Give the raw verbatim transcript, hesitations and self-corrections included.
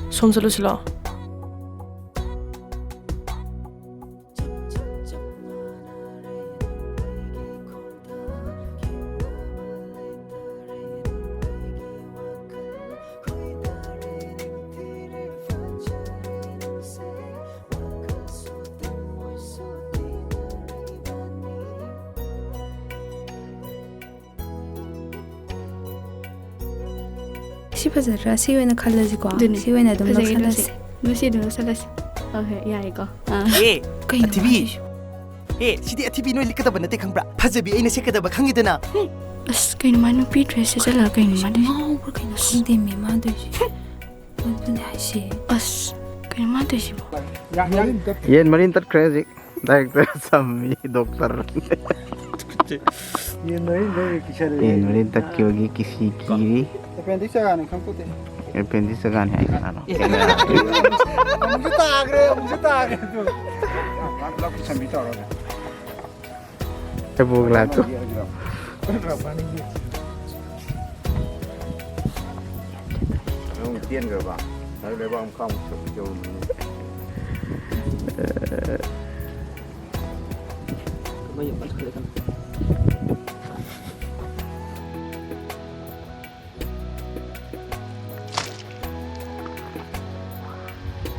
ꯁꯣꯝ ꯆꯠꯂꯨꯁꯤ ꯂꯥꯛꯑꯣ꯫ ꯁꯤ ꯐꯖꯗ꯭ꯔꯥ? ꯁꯤ ꯑꯣꯏꯅ ꯈꯜꯂꯁꯤꯀꯣ꯫ ꯑꯗꯨꯅꯦ꯫ ꯁꯤ ꯑꯣꯏꯅ ꯑꯗꯨꯝ ꯐꯖꯩꯌꯦ, ꯂꯧꯁꯜꯂꯁꯤ꯫ ꯐꯖꯩ꯫ ꯑꯗꯨ ꯁꯤ ꯑꯗꯨꯝ ꯂꯧꯁꯜꯂꯁꯤ꯫ ꯍꯣꯏ, ꯍꯣꯏ, ꯌꯥꯏꯀꯣ꯫ ꯑꯥ꯫ ꯑꯦ, ꯀꯩꯅꯣ ꯑꯊꯤꯕꯤ꯫ ꯃꯥꯒꯤꯁꯨ? ꯑꯦ, ꯁꯤꯗꯤ ꯑꯊꯤꯕꯤ ꯅꯣꯏ ꯂꯤꯠꯀꯗꯕ ꯅꯠꯇꯦ ꯈꯪꯕ꯭ꯔꯥ? ꯐꯖꯕꯤ ꯑꯩꯅ ꯁꯦꯠꯀꯗꯕ ꯈꯪꯉꯤꯗꯅ꯫ ꯑꯁ, ꯀꯩꯅꯣ ꯃꯥ ꯅꯨꯄꯤ dress ꯁꯦꯠꯆꯜꯂꯒ ꯀꯩꯅꯣ ꯃꯥꯗꯤ? ꯉꯥꯎꯕ꯭ꯔꯥ ꯀꯩꯅꯣ ꯈꯪꯗꯦꯃꯤ ꯃꯥ ꯇꯧꯏꯁꯦ꯫ ꯑꯗꯨꯅꯦ ꯍꯥꯏꯁꯦ꯫ ꯑꯁ, ꯀꯩꯅꯣ ꯃꯥ ꯇꯧꯏꯁꯤꯕꯣ? ꯌꯦꯟ ꯃꯔꯤꯟ ꯇꯠꯈ꯭ꯔꯦ ꯍꯧꯖꯤꯛ꯫ Director ꯁꯝꯃꯤ, doctor꯫ ꯌꯦꯟ ꯃꯔꯤꯟ ꯂꯣꯏ ꯀꯤꯁꯜꯂꯦ꯫ ꯌꯦꯟ ꯃꯔꯤꯟ ꯇꯠꯈꯤꯕꯒꯤ ꯀꯤꯁꯤ ꯀꯤꯔꯤ꯫ Appendix ꯖꯒꯥꯅꯤ ꯈꯪꯄꯣꯠꯇꯦ꯫ Appendix ꯖꯒꯥꯅꯤ ꯍꯥꯏ ꯀꯅꯥꯅꯣ? ꯑꯃꯨꯛꯁꯨ ꯇꯥꯈ꯭ꯔꯦ, ꯑꯃꯨꯛꯁꯨ ꯇꯥꯈ꯭ꯔꯦ꯫ ꯂꯧ ꯀꯤꯁꯟꯕꯤ ꯇꯧꯔꯒ꯫ ꯊꯩꯕꯣꯡ ꯂꯥꯛꯇꯣ꯫ ꯑꯗꯨꯝ ꯇꯦꯟꯈ꯭ꯔꯕ? ꯑꯗꯨ ꯂꯩꯕꯥꯛ ꯃꯈꯥꯃꯨꯛ ꯌꯧꯔꯝꯃꯅꯤ꯫ ꯃꯩ ꯌꯥꯝ ꯀꯟꯈꯠꯂꯦ ꯀꯟꯅ꯫